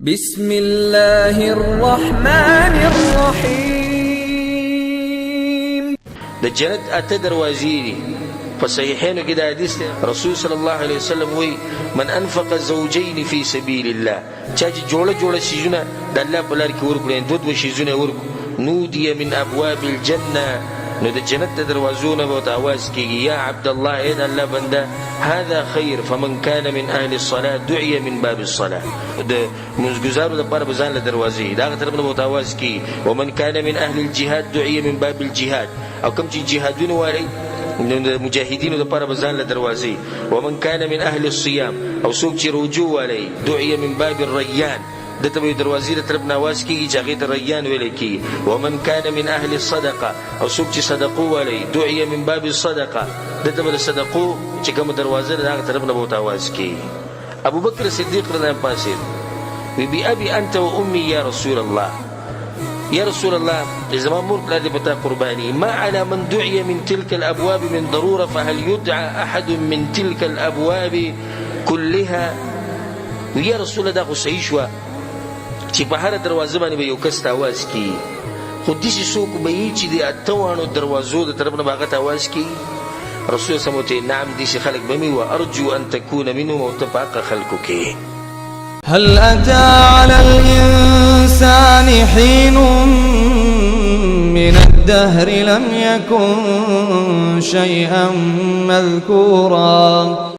بسم الله الرحمن الرحیم. د جنت اته دروازې دي. په صحیحینو کې دا حدیث دی، رسول صلی الله علیه وسلم وایي: من انفق زوجین فی سبیل الله، چا چې جوړه جوړه څیزونه د الله په لار کې ورکړو، یعنې دوه دوه څیزونه یې ورکړو، نودی من ابواب الجنه، نو د جنت د دروازو نه به ورته اواز کېږي: یا عبدالله، ای د الله بنده، هذا خیر. فمن کان من اهل الصلاة دعی من باب الصلاة، د لمونځګزارو لپاره به ځان له دروازې د هغه طرف نه به ورته اواز کېږي. ومن کان من اهل الجهاد دعی من باب الجهاد، او کوم چې جهادونه والي نو د مجاهدینو لپاره به ځان له دروازې. ومن کان من اهل الصیام، او څوک چې روجو والي، دعی من باب الریان، ده ته به دروازې له طرف نه اواز کېږي چې هغې ته ریان ویلی کېږي. ومن کان من اهل الصدقه، او څوک چې صدقو والي، دعی من باب الصدقه، ده ته به د صدقو چې کومه دروازه ده د هغه طرف نه به ورته اواز کېږي. ابوبکر صدیق رضی الله عنه پاڅېد، وی بی ابي انت و امي یا رسول الله، یا رسول الله، زما مور پلار دې په تا قرباني، ما على من دعي من تلك الابواب من ضروره، فهل يدعى احد من تلك الابواب كلها؟ یا رسول الله، دا خو صحیح شوه چې په هره دروازه باندې به یو کس ته اواز کیږي، خو داسې څوک به یي چې د اته واڼو دروازو د طرف نه به هغه ته اواز کیږي؟ رسول صلی الله علیه وسلم نعم، داسې خلک به مې وه، ارجو ان تکون منهم، او ته په هغه خلکو کې. هل أتى على الإنسان حين من الدهر لم يكن شيئا مذكورا.